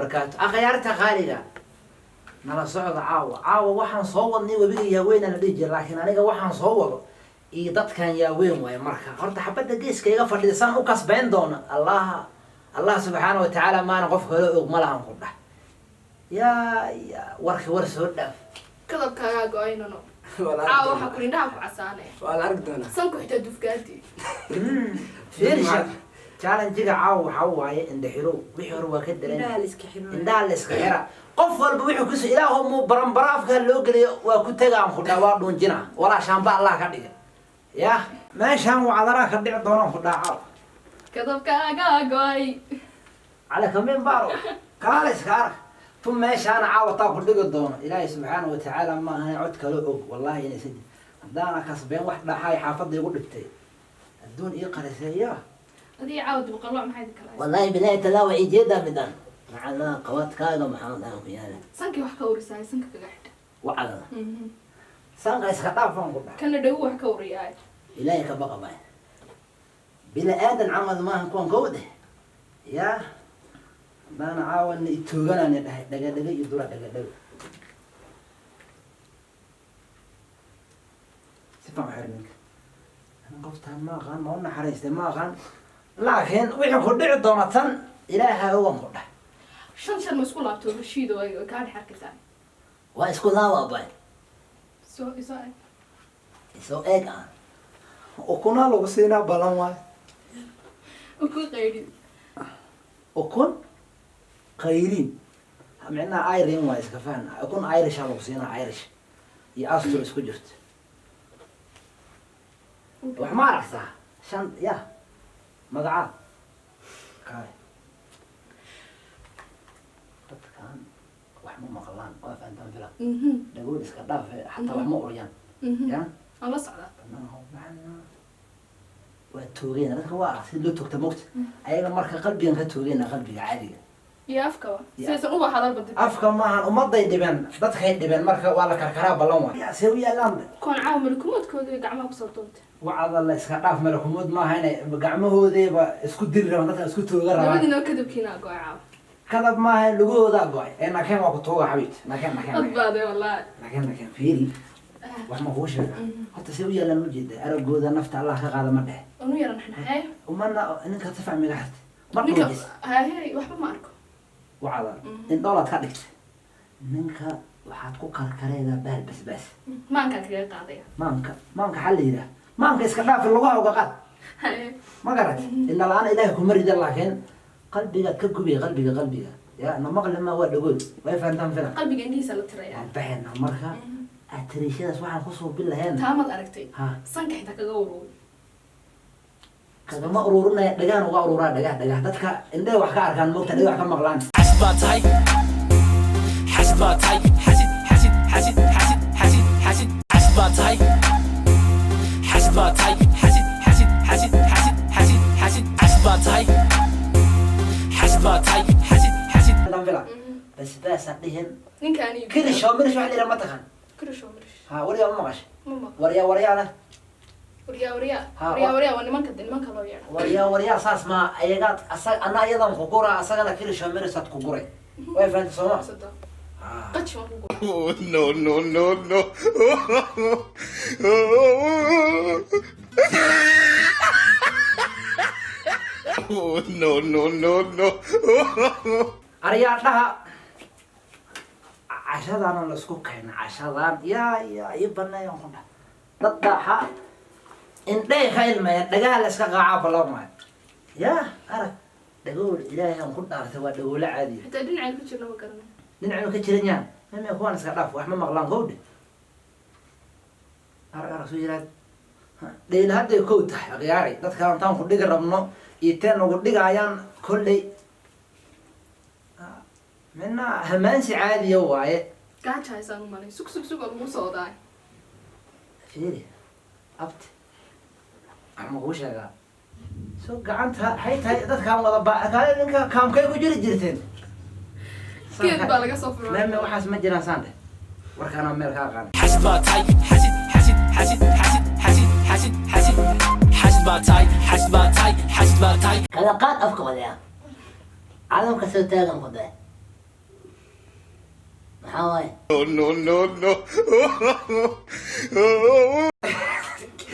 Wabarakaatu. Akhyaarta qaaliga, nala socda caawa. Caawa waxaan soo wadnay webiga yaaweyn la dhihi jira, laakiin aniga waxaan soo wado iyo dadkan yaaweyn waaye. Marka horta xabadda geeska iga fadhida saan u kasbayn doona, Allah, Allah subxaana wa tacaala maana qof kale og ma lahan ku dhah. Yaa ya, warki war soo dhaaf. Kadabkaagaa go-aynano. Waa la Caawa arki waxaa doonaa. Ku indhaha ku casaanaya. Waa la arki doonaa. Sanku xitaa dufkaantii. Fiirsha, challenge-ga caawa waxaa waaye indhaxirow. Wixii hore waa ka daran. Indhaha la iska xiro. Indhaha la iska xira. Qof walba wuxuu kus ilaahu muu baranbara afka loo geliyo waa ku tagaan ku dhaa, waa dhuunjina walaa shaamba Allah ka dhiga. Ya, meeshaan wacdaraa ka dhici doonaan ku dhaaco. Kadabkaagaa go-ay. Cala kamin baaro kaala iska arag tu meeshaana caawa taa ku dhigi doono. Ilaahay subxaana wa tacaala ma ahan cod kale og, wallahi inaysan jirin. Haddaana kasbeen wax dhaxay xaafadda igu dhibtay adduun ii qariseeya. Adii caawa dibqalooc maxay idin kala haysaa? Wallahi bilahi talaa waa ijeedaa midaan macalaa qawadkaaga maxaa dhahan ku yaala. Sankii wax ka urisaay, sanka kaga xidha. Wacdada sanka iska dhaafaan ku dhax. Kana dhagu wax ka uriyaay. Ilaahay ka baqa bay, bila aadan camal maahan kuwan kowde. Ya, haddaana caawana itooganaan dhahay dhagadhaga iyo dura dhagadhaga si fiican u xir ninka. Ana qoftaan ma aqaan, ma u naxariistay, ma aqaan, laakiin wixii ku dhici doona tan ilaaha ogan ku dhah. Shan shan ma isku laabto, Rashiid, oo ay kaa dhex arkaysaa. Waa isku laawa bay. Soo isoo eg. Isoo eeg aan. Ukunaa lagu siinaa, balan waay. Uku qaydhin. Ukun Qayriin. Micnaha irin waa iska fahan. Ukun Irisha lagu siinaa, Irish iyo astur isku jirto. Wax ma aragtaa? Shan ya magacaa kaale. Dadkan wax ma maqlaan, waa fahantaan fila. Dhagool iska dhaafe, xataa wax ma uriyaan. Ya. Aan la socdaa. Banaanka u baxana waa toogeyna dadka, waa arag si loo toogta mogta ayaga. Marka qalbigan ka toogeyna, qalbiga caadiga. Iyo afkaba. Ya. Sidaysan uba hadalba dib. Afka maahan, ummaday dhibeen, dadkay dhibeen. Marka waa la karkaraa, ballan waa see u yaalaan. Kuwan caawa malkumoodkooda iyo gacmaha kusoo duubtay. Wacada la iska dhaaf, malakumud maaha inay gacmahoodiiba isku diri rabaan, dadka isku tooga rabaan. Labadiinaba kadabkiina go-ay caawa. Kadab maaha, lugahoodaa go-ay ee nakeen waa ku tuuga xabiibti, nakeen, nakeen. Dad Nakeen. Baade wallaahi. Nakeen, nakeen, fiiri, wax ma kuu sheega horta see u yaalaan? Ujeeda aragooda nafta Allah ka qaada ma dhehe. Anu yara naxnaxee. Umana ninka si fahmiga xirta ma Ninka dhuujis. Haye, waxba ma arko. Wacada indhoolaad ka dhigta ninka, waxaad ku karkareedaa bahal basbaas. Maankaan kaga qaadaya. Maanka, maanka xal la yidhaah, maanka iska dhaafi, lugaha uga qaad. Haye. Ma garat? Indha la-aan ilaahay kuma rida, laakiin qalbigaad ka gubiya, qalbiga, qalbiga ya na maqli ma waa dhagood, way fahantaan filan. Qalbiga indhihiisa la tiraya. Waan baxayna marka atariishadaas waxaan kusoo bilaheen. Taamaad aragtay. Ha. Sanka xitaa kaga uruuri. Kagama ururinaya, dhagaan uga ururaa, dhagah, dhagah. Dadka indhahay wax ka arkaan moogta, dhagah wax ka maqlaan. Xasid baa tahay, xasid baa tahay, xasid, xasid, xasid, xasid, xasid, xasid, xasid baa tahay, xasid baa tahay, xasid, xasid, xasid, xasid, xasid, xasid, xasid baa tahay, xasid baa tahay, xasid, xasid. Fahantaan filan, basbaasa dhihin. Ninkaani. Kirish oo mirish wax la yidhaha ma taqaan? Kirish oo mirish. Ha, weligaa ma maqashay? Ma maqal. Waryaa, waryaana. Waryaa, waryaa. Ha, Waryaa, waryaa waa nimanka de, nimanka loo yeedha. Waryaa, waryaa saas maa ayagaad asa ana ayadan ku guraa, asagana kirish oo mirishaad ku guray, way fahantay sooma? Sado. Ha. Qaji waan ku guray. Oh, no, no, no, no. Oh, no, no, no, no. Aryaadhaha, cashadaana la isku keena, cashadan yaa yaa ii baneeyan ku dhah. Dad dhaaxa indhahay ka ilmeeya, dhagaha la iska qaacaa, ballan waayo. Yaa arag dhagool, ilaahay aan ku dhaartay, waa dhagoolo caadiya. Xitaa dhinacaynu ku jirna ma garanay. Dhinacnu ka jiran yahan mime kuwaan iska dhaaf, wax ma maqlaan kowdhe. Arag, arag soo yiraad dheyl hadday kow tahay. Akhyaaray, dadka intaan ku dhigi rabno iyo teen nagu dhigaayaan kolley mina hamaansi caadiya waaye. Gaaja haysaan u malay, sug sug sug oo lagu soo daay. Fiiri abti, waxaan ma kuu sheegaa? So gacanta waxay tahay dadkaan wada ba kaale ninka kaamkay ku jiri jirteen. Geed baa laga soo furay. Meme waxaas ma jiraan, saan dheh, warkaanaa meel kaa aqaana. Xasid baa tahay, xasid, xasid, xasid, xasid, xasid, xasid, xasid, xasid baa tahay, xasid baa tahay, xasid baa tahay. Kala qaad afka wadaya, calamka soo taagan ku day. Maxaa waaye? No, no, no.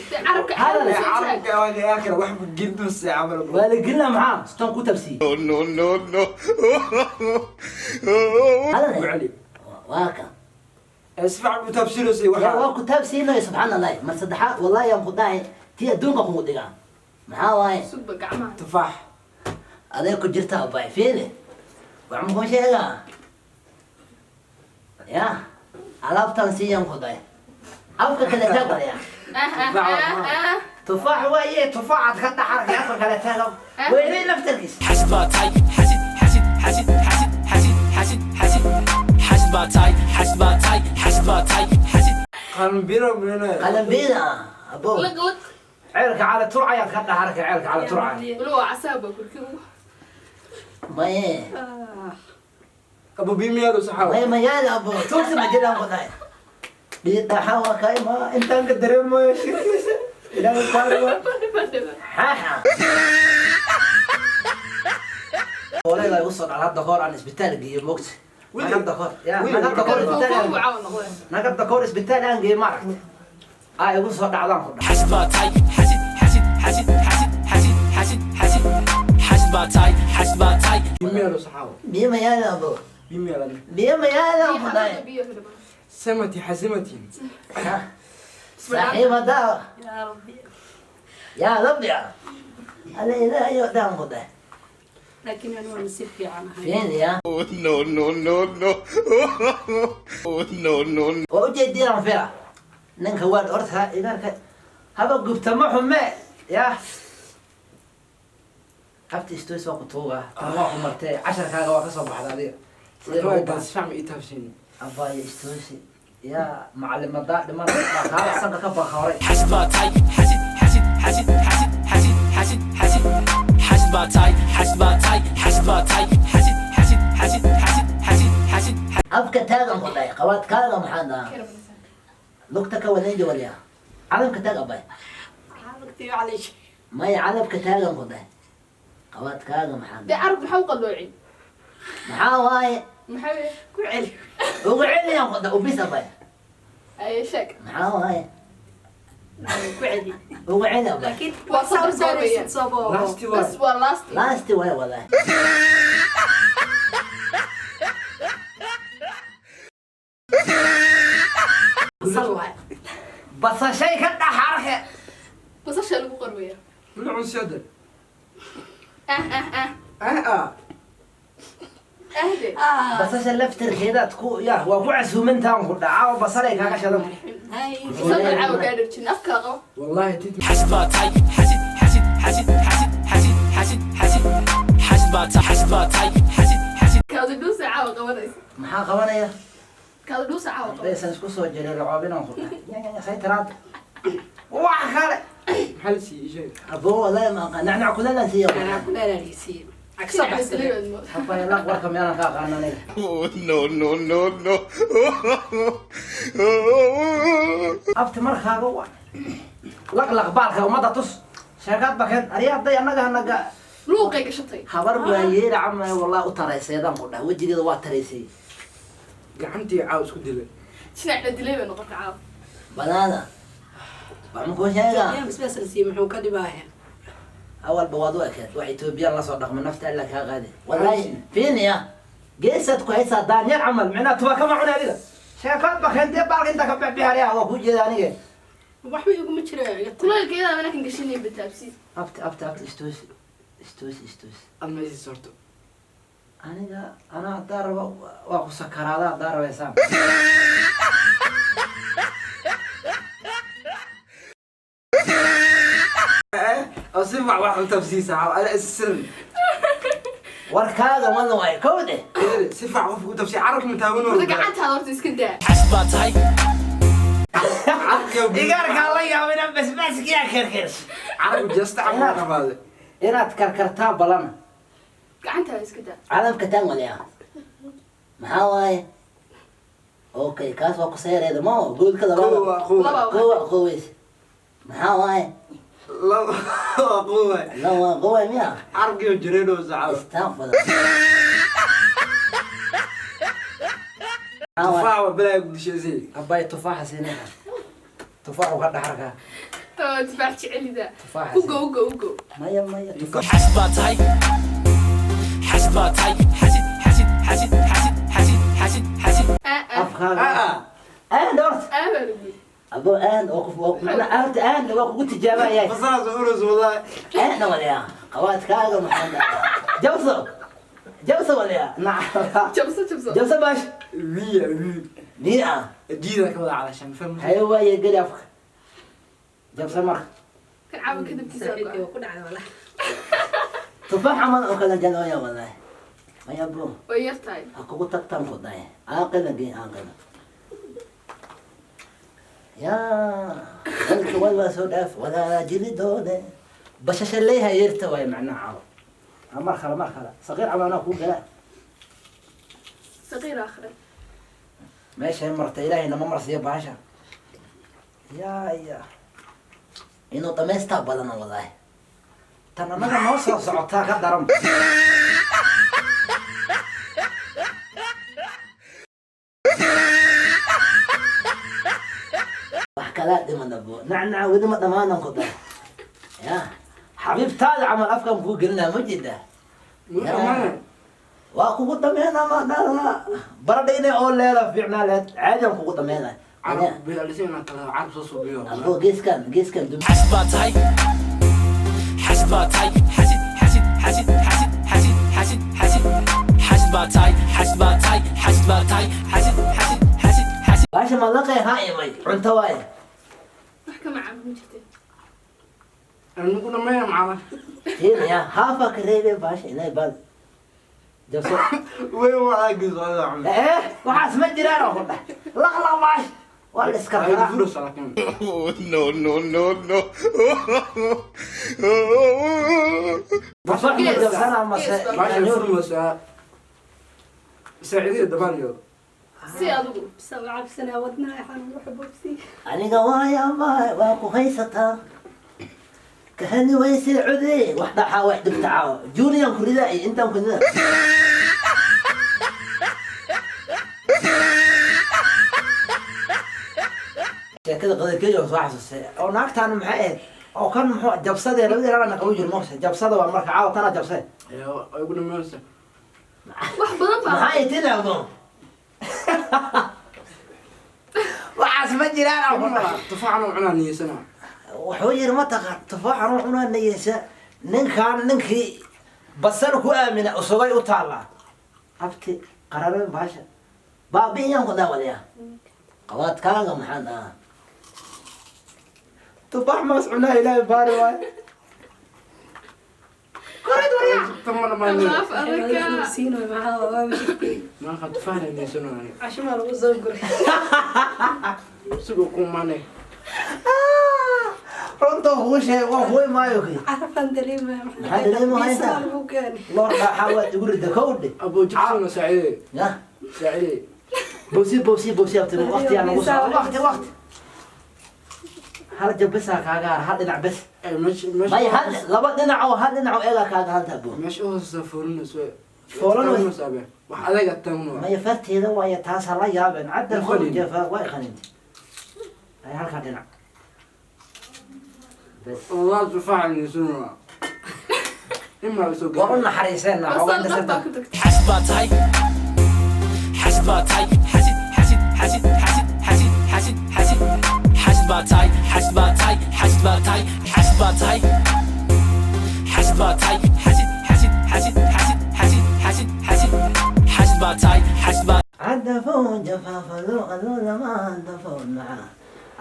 Dee carabka Hadal. carabka soo taag. Carabka waa la yaakala wax gindus camal. Waa la gelina maxaa sitaan ku tabsiye. No, no, no, no. Hadal. Wacli. Waa ka Si fiican u taabsiinaysa yaa waxa. Waa ku taabsiinayo, subxaan allahi. Mar saddexaad wallahi aan ku dhahay tii adduunka kugu dhigaa. Maxaa waaye? Sugba gacmaha. Tufaax. Aday ku jirtaa abay, fiili, wax ma kuu sheegaa? Ya alaabtan siiyaan ku dhahay, afka kale taag walaya. Ah ah ah ah. Tufaax waaye, tufaaxaad ka dhaxarkay, afka kale taaga weynay laftarkiis. Xasid baa tahay, xasid, xasid, xasid, xasid, xasid, xasid, xasid, xasid baa tahay, xasid baa tahay, xasid baa tahay, xasid. Qalbiro minaa. Qalambiida abo. Liq liq. Ceelka cali turcayaad ka dhaxarkay, ceelka cali turcay. Weli waa casaaba kurki ugu. Maye. Abu bimiyaadu saxaw. Maye mayaada abo, tuugsi ma jiraan ku dhahay dhiidhaxa waa ka ima. Intaan ka dareemayo shirkiisa. Ilaahay qaaliga. Xaaxa hoolayda igu soo dhal hadda kahor aan isbitaal geeyo mogta. Hadda kahor ya hadda kahor isbitaal Foofu caawa noqday. Hadda kahor isbitaal aan geeyo, maaragta, aa igu soo dhacdaan ku dhac. Xasid baa tahay, xasid, xasid, xasid, xasid, xasid, xasid, xasid, xasid baa tahay, xasid baa tahay. Bimiyaadu saxaw. Biyo mayaada abo. Bimiyaadu. Biyo mayaada ku dhahay. Biyo biyo ka dhamaan. Samati xasimati. Saaxiibada. Yaa Rabbi. Yaa rabbi, alla ilaahayo dhaan ku dhahay. Laakiin anu waa nasiib fiican ahay. Fiin ya. No, no, no, no. No, no. Waa ujeediyaan fila ninka waa horta idaarka haba gubta ma xume ya habta istoos waa ku tuuga tan waa ku martee, casharkaaga waa ka soo baxda adiga. Sidee lagu Si fiican ma ii taabsiin. Abaayo istoosi yaa macalimadaa dhiman kaala sanka ka bakooray. Xasid baa tahay, xasid, xasid, xasid, xasid, xasid, xasid, xasid, xasid baa tahay, xasid baa tahay, xasid baa tahay, xasid, xasid, xasid, xasid, xasid, xasid. Afka taagan ku dhahay, qabaadkaaga maxaa dhahaa? Lugta ka wadeeji walyaa, calamka taag abay. Carabtii macalish. Maya, calabka taagan ku dhahay, qabaadkaaga maxaa Dee dhahaa? Carab maxaa u qalloocin? Maxaa waaye? Maxaa weeye? Ku celi. Ugu celiyaan ku dhahay, ubis abay. Aye, sheeg. Maxaa waaye? Ku celi. Ugu celi abay. Laakiin Waa saa saddex u saaraysid goor. soobo. Last Bas one. waa last. Lasti waay wallahi. Basal waay. Basashay ka dhaxarke. Basasha lagu qarwaya. Mulcun sada. Ah ah ah. Ah ah. Ahde. Basasha laftirkeedaad ku ya waa ku casuumantaan ku dhaca oo basalay kaaga shadan. Hay. Basal caawa kaa dharjin afkaa qabo. Wallahi tid. Xasid baa tahay, xasid, xasid, xasid, xasid, xasid, xasid, xasid, xasid baa tahay, xasid baa tahay, xasid, xasid. Kaada dhuusa caawa qabanaysa. Maxaa qabanaya? Kaada dhuusa caawa qabanaysa. Haddaysan isku soo jirin roobinaan ku dhahay say tiraad wax kale. Maxaa la siiyey sheeg? Abo wallahi ma aqaan, nacnac kuleelaan siiya. Anaa ku dheeraarisiiye. Cagso baxsaday. Habaya laq warka meelaan ka aqaan aniga. No, no, no, no. Abti markaaga wa laqlaq baalka ummadda tus sheekaad bakeen aryaday annaga hanaga. Luuqay gashatay. Habar waayeela camay wallahi u tarayseedaan ku dhahay, wejigeeda waa taraysay. Gacantii caaw isku dilay. Dhinac la dilay bay noqotay caawa. Banaana wax ma kuu sheegaa? Yaa basbaas la siiyey, muxuu ka dhibaaya? Awalba waad u ekeed wax etoobiyaan lasoo dhaqma, nafta alla kaa qaadi wallahi. Fiiniya geesaad ku haysaa daanyeer camal, micnaha tuba kama cuni adiga. Sheekaad bakeen dee baalka inta ka bixbixariya waa kuu jeeda aniga. Waxba iguma jira iga tag. Kulaylkeeda anakan gashanay bataabsi. Abti, abti, abti, istoosi, istoosi, istoosi. Ama isi sorto. Aniga anaa haddaa rabo waa ku sakaraada haddaa rabaysaan. Oo si fiican wax u taabsiisa caaw. Ana is sirin. Warkaaga mana waayo kowde. Si fiican qofku u taabsiiya carabka ma taagan. Horta gacantaada horta iska daa. Xasid baa tahay. Carabka. Igaarkaa la yaabo inaan basbaaskiyaa karkars. Carabka jasta carabka qabaade. Inaad karkartaa balana. Gacantaada iska daa. Calamka taan walyaa maxaa waaye? Okay, kaas waa kuseereeda mo goolka labaad. Kowa kowa. Laba. Kowa koweys maxaa waaye? Laba kowa. Laba kowa miya? Carabkii jireeno saxaw. Istaafada. Tufaax waa balaa gudishaysay. Abay tufaaxa siinayna. Tufaaxu ka dhaxarkaa. Tufaax jecelida. Tufaaxa. Ugo ugo ugo. Maya maya tufaax. Xasid baa tahay, xasid baa tahay, xasid, xasid, xasid, xasid, xasid, xasid, xasid. Aa aa. Afkaaga. Ah. Aan horta. Aa baa lagu yidhi. Abo aan oo qof macna horta aan waa kugu tijaabayay. Fasalaas urus wallahi. Aan walayaa. Qawaadkaaga maxaa dhahaa? Jabso. Jabso walayaa. Nacam. Jabso jabso. Jabso baash. Wiya wi. Niica. Jiida ka wada calashan fahmi. Haye waaye geli afka. Jabso marka. Kan caawa kadabkiisa Saaxiibkay go'a. waa ku dhacday walahi. Tufaax camal oo kala jalooya wallahi. Maya bro. Way yar tahay. Ha kugu tagtaan ku dhahay. Aaqila gee aaqila. Yaa dalka waa soo dhaaf walaa jilidoode. Bashasha leeyaha yarta waay macnaha caawa. Mar kale mar kale. Saqiir camal anaa kuu galaa. Saqiir aakhire. Meeshay marta ilaahay nama marsiiyo bahasha. Yaa yaa. Inuu dhamaystaa badana wallahi. Tan annaga noo soo socotaa ka daran. Wax kalaa dhiman abo. Nacnaca weli ma dhammaanan ku dar. Yaa. Xabiibtaada camal afkan kuu gelinaa ma jeedaa. Waa kugu dhameynaa ma dhala. Baradhayna oo leela fiicnaa leed. Caadiyan kugu dhameynaa. Carab bilalisay inaan kala carab soo suubiyo. Abo geeskan geeskan dum. Xasid baa tahay, xasid baa tahay, xasid, xasid, xasid, xasid, xasid, xasid, xasid, xasid baa tahay, xasid baa tahay, xasid baa tahay, xasid, xasid, xasid, xasid. Baasha ma laqay ha imay. Cunto waaye. Wax ka macaan ma jirte. Anigu dhammeeya macala. Tiina haafa ka reebay baasha inay bal. Jabso. Way waa gis wada cun. Eh, waxaas ma jiraan oo ku dhah. Laq laq baash. Waa la iska Ay karaa. furus laakiin. Oh, no, no, no, no. Tufaax ma jabsanaa mase. Gees baa. Baasha furus saacidada dabaal iyo. Si adigu. Bisa waa cabsanaa wadnaha xanuun wax boobsi. Aniga waaya baay waa ku haysataa. Kahani wayse cudey wax dhaxaa wax dhibta caawa. Julian ku ridaa iyo intaan ku ridaa. Sheekada qadarkeeda soo xasuustay. Oo naagtaan maxay ahayd? Oo kan muxuu jabsadee labadii ragna qabu jir moqse. Jabsada waa marka caawa tana jabsade. Ee ay ugu dhameeyay. Wax badan baa. Maxay tinaado? Waxaas ma jiraan oo ku dhaca. Tufaaxan oo cunaa niyeysana. Wuxuu yiri ma taqaan tufaaxan oo cunaa niyeysa ninkaan ninkii basal ku aamina usugay u taallaa. Abti qarareen baasha. Baabi'iyaan ku daawadaya. Qawaadkaaga maxaan dhahaa? Tufaax maas cunaa ilaahay baari waaye. Korid waryaa. Tan ma dhamaanay. Alaaf adaka. Siino maxaa waa jirtay. Marka tufaaxan niyeysano aniga. Cashumaa lagu soo guray. Sidoo ku maanay. Runta kuu sheeg waa kuwa maayo kii. Carafaan dareemaya. Maxaa dareemaya Biisa haysaa? lagu keenay. Loo dhaaxaa waad igu rida kowdhe. Abo jibsuna saacidada. Ya. Saacidada. Bowsi bowsi bowsi abti waqti aan ugu soo waqti waqti. Hal jab bes aa kaaga har hal dhinac bes. Ee meesha meesha. May hal laba dhinac oo hal dhinac oo eega kaaga halta bo. Meesha hoose foolinayso. Foolinayso. Wax adeeg tan waa. Maya farteeda waaye taas ha la yaabeen cadda Ma qalin. jafa way qaninti. Ay halkaa dhinac. Bes. Wallah tufaaxan niyeysano. Ima soo Waa u gaar. naxariiseenna Basal qaf baa ku tagtay. Xasid baa tahay, xasid baa tahay, xasid, xasid, xasid, xasid, xasid, xasid, xasid, xasid baa tahay, xasid baa tahay, xasid baa tahay, xasid baa tahay, xasid baa tahay, xasid, xasid, xasid, xasid, xasid, xasid, xasid, xasid baa tahay, xasid baa عدفون جفاف لو لما دفون معاه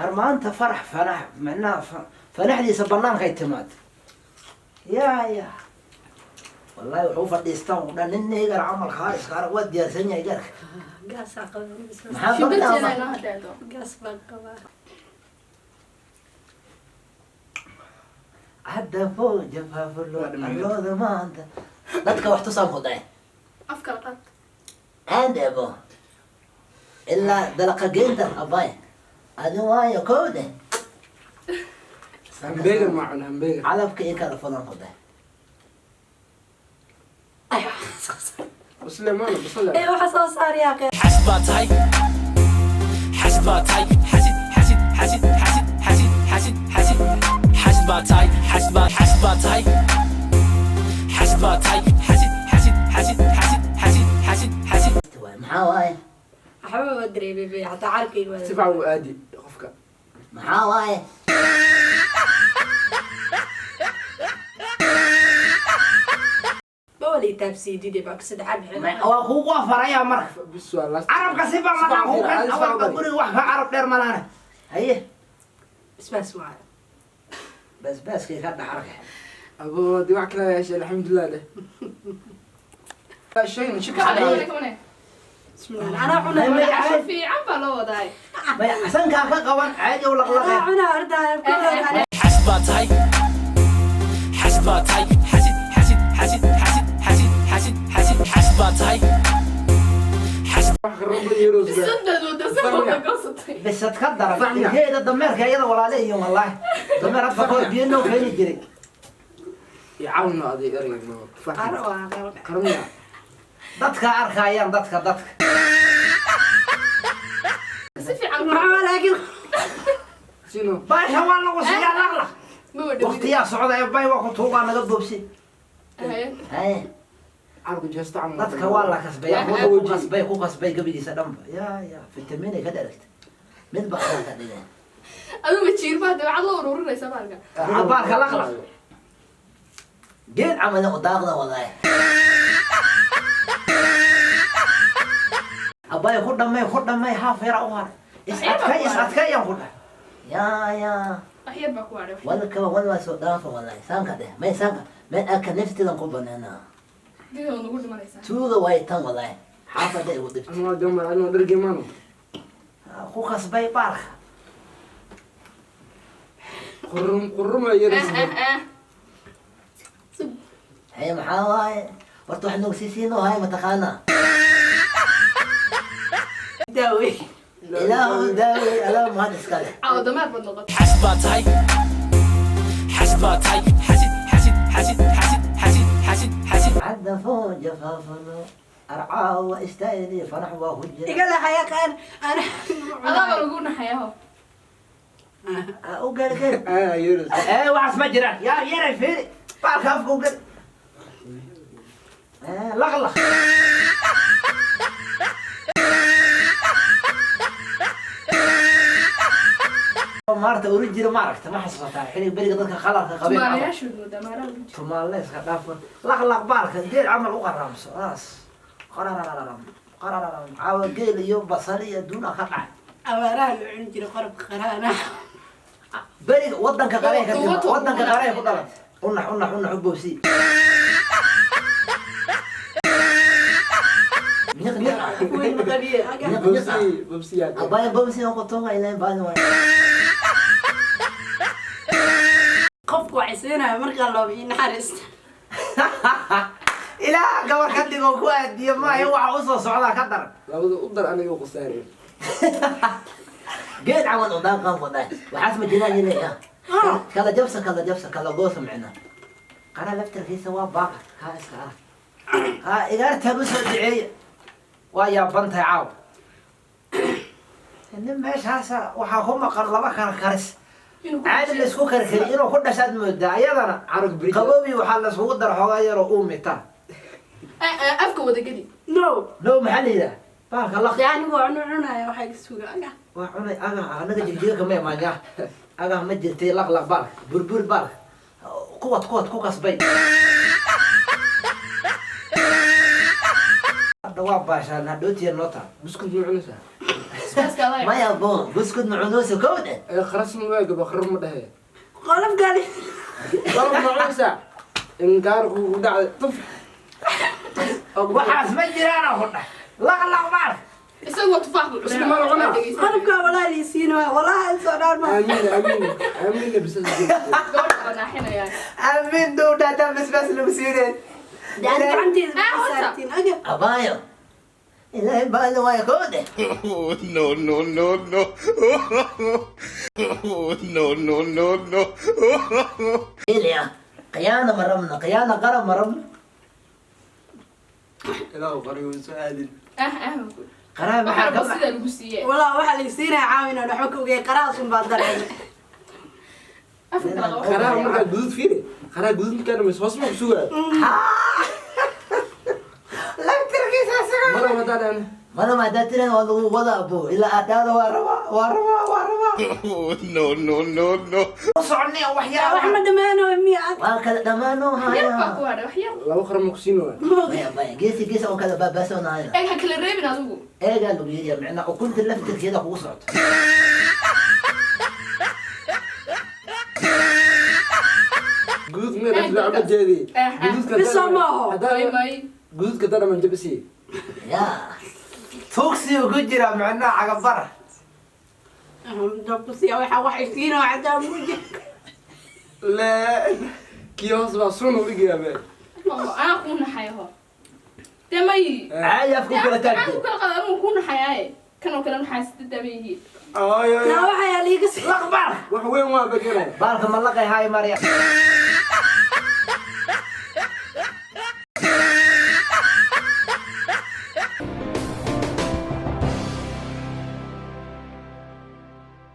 أرمانتا فرح فنح معناها فنح لي سبنان كي تمات يا يا والله وحوف الديستان ودان يقر عمل خالص خارج ودي يا سنيا يقرك Gaasaa qabaa. maxaa Shimbirteeda qabtaa inoo hadheedo. Gaas baan qabaa. عدفون جفاف لو لما انت dadka wax tusaan ku dhahay Af kala qaad. aad ebo ilaa dalaqa geynta abay adi waayo kowde Hamburger ma cun hamburger. Calabka iyo kala fudan ku dhahay. Ay, Basle maana basle. Ee waxa soo saaraya qeer. Xasid baa tahay, xasid baa tahay, xasid, xasid, xasid, xasid, xasid, xasid, xasid, xasid baa tahay, xasid baa, xasid baa tahay, xasid baa tahay, xasid, xasid, xasid, xasid, xasid, xasid, xasid. Maxaa waaye? Waxba ma dareemay bay hataa carabkayga waa. Si fiican u aadi qofka. Maxaa waaye? Bawal ii taabsiidide baa saddexaad bixin. Waa kugu afaraya marka. Bis waa last. Carabka si baa manaa ku kan awalba guriga wax ka carab dheer malaane. Haye. Basbaas waaye. Basbaaskay ka dhex arkay. Abo di wax kale yeeshay, alxamdulilah leh. Shaygan shika. Bismillah. Anaa cunaa. Casho fiican baa loo wadaay. May sankaa ka qaban caadi u laqlaqay. Anaa cunaa horta kooda. Xasid baa tahay, xasid baa tahay, xasid, xasid, xasid, xasid, xasid, xasid, xasid, xasid baa tahay, xasid. Wax qarbo yeeros. Bisaddaad wada si wada goosatay. Bisad ka daran. Fahmiya. Ilkeeda dameerka iyada walaale iyo wallaahi dameer hadda kahor biyo noo keeni jiray. Yacaawna aday erayga ma Qaro fahmi. waa qaro. Qarmiya. Dadka arkayaan dadka dadka. Si fiican. Maxaa laakiin Sino. Baasha waa lagu siiyaa laqlaq. Ma wadhawida. Waqtiyaa socda ee bay waa ku tuugaa naga boobsi. Haye. Haye. Carabka jeesto camal. Dadka waa la kasbay, ku kasbay, ku kasbay gabigiisa dhanba ya ya fitamiinay ka dheragta mid ba adaa ka dhigeen. Adigu ma jiir baa dabeecad loo ururinaysaa baalka. Adiga baalka laqlaq geed camal u daaqda wadaay abay ku dhamay, ku dhamay, haaf yara u haray. Is adkay, is adkay yaan ku dhahay ya ya. Wax yar baa ku hadhay. Walka wal waa soo dhaafa walahi saanka dheh may saanka may aka naftidan ku banaana. Dida waa nagu dhimanaysaa. Tuuga way tan walahi xaafada igu dhibtay. Anoo damar anoo dhargi maano. Ku kasbay baalka. Qurrum qurrum yeeros. Haye, maxaa waaye horta wax noogsiisiinoo hay mataqaanaa? Daawey. Ilaahu daawey, alaa mahad iska leh. Caawa damaar baad noqotay. Xasid baa tahay, xasid baa tahay, xasid, xasid, xasid, xasid, xasid, xasid, xasid. Cadafo jafaafano arcaawa istaayli fanax waa ku jira. Iga laxaya qaan ana. Adaa baa lagu naxayaa ho. U gel gel. Ah yeeros. Ee waxaas ma jiraan yaa yaray fiiri baalka afka u gel laqlaq. Maarta uri jira maaragta ma xasuusataa xillig beriga dadka qalarka qabeen camal? Tumaalayaashood moodaa maaraha ugu jira. Tumaale iska dhaafan, laqlaq baalka geel camal u qaraamso aas qarararam qarararam caawa geel iyo basal iyo adduun ka dhacay. Abaaraha la cuni jiray qorobka qaraana. Beriga wadanka qaree ka tima Wato- wadanka qaree ku dhalatay unax unax unax u boobsi miq miq ah. Weyn qabiye. Miq miq ah. Bobsi bobsi yaa. Abaya boobsi oo qotonga ilaa baan waay. Qofku waxay siinaya markaa loo ii naxariista. Ilaa gabar ka dhigo ku aadiyo maayo waxa u soo socdaa ka daran. Labada u dar aniga qusaareen. Geed camal u daaqan waday waxaas ma jiraan ilaa kala jabsa, kala jabsa, kala goosa micna qara laftarkiisa waa baaqa kaa iska arag haa igaartaan u soo duceeya waa yaabantahay caaw nin meeshaasa waxaa ku maqan laba karkaris. Inuu ku caadi la isku karkariy inuu ku dhashaad moodaa ayadana. Carag bridge. Qaboobi waxaa la isugu dara xoogaa yaroo uumita. Afka wada geli. No. No, maxaa la yidhaha baalka laq. Dee anigu waa cunu cunaya waxaa iga suga aga. Waa cunay agah anaga jigjiga kama imaanya agah ma jirtay. Laq laq baalka burbur baalka kuwad kuwad ku kasbay hadda waa baashaan hadhootiya noota. Buskud ma cunaysaa? Basbaaska adaa. Maya bo buskud macunuusa kowde. Ee kharas ma waaga ba kharar ma dhahe. Qolof gali. Qalab ma cunaysaa? Inkaar kugu dhacday tuf. Waxaas ma jiraan ku dhah laq laq baalka. Isagu waa tufaax buu Isku ma la cunaa? Qolofka walaa lii siin waay walaa soo dhaar ma. Aamiin aamiin aamiin bisas. Gabadha baa naaxinayaa. Aamin dhow dhaataa basbaas lagu siineen. Dee aniga gacanteeda Ah, ma horta. saartiin aga. Abaayo ilaahay baali waayo kowde. Oh, no, no, no, no. Oh, no, no, no, no. Ilya khiyaana ma rabno, khiyaana qaran ma rabno. Ilaahu qariyo soo aadin. Ah ah. Qaraha maxaa Waxaa ka sida lagu siiyey. Walaa waxaa la isiinaya caawinaan waxba ka ogey, qarahaas un baa dareemay. Afka kala qabo. Qaraha markaa guduud fiiri. Qaraha guduud markaa dhamayso hoos ma ku sugaa. Laftirkiisa asaga. Madam haddaan aan. Madam haddaad tiran waa lagu wada abo ilaa aadaada waa rabaa, waa rabaa, waa rabaa. Oh, no, no, no, no. U soconay waxyaaba. Wax ma dhammaanayo miya? Waa kala dhammaanoo Yar baa haya. ku hadhay, wax yar. Laba qara ma ku siin waay. Maya, maya, geesi geesi oo kala baabaasoonahayna. Eeg, ha kala reebin adigu. Eegaa lagu yidhi micnaa ukunta laftirkeeda kugu socoto. Guduud meel dhinac ma jeedi. Eh, eh. Guduudka Bisa maaho. May may. Guduudka dana man jabisi. Ya tuugsi ugu jira micnaa cagabara. Dabkusiya waxaa wax isiinaya xataa muuji. La kii hoos baa sun u dhigayaa be. Anaa kuu naxay ho. Dee may. Caadi afku kala Aan taagtay. ku kala qaada, anuu kuu naxayaaye. Kan oo kale naxay sidada bay yihiin. Ay ay. Naa waxaa liiga sii. Laqbar. Wax weyn waa bakana. Baalka ma laqay haay Maria.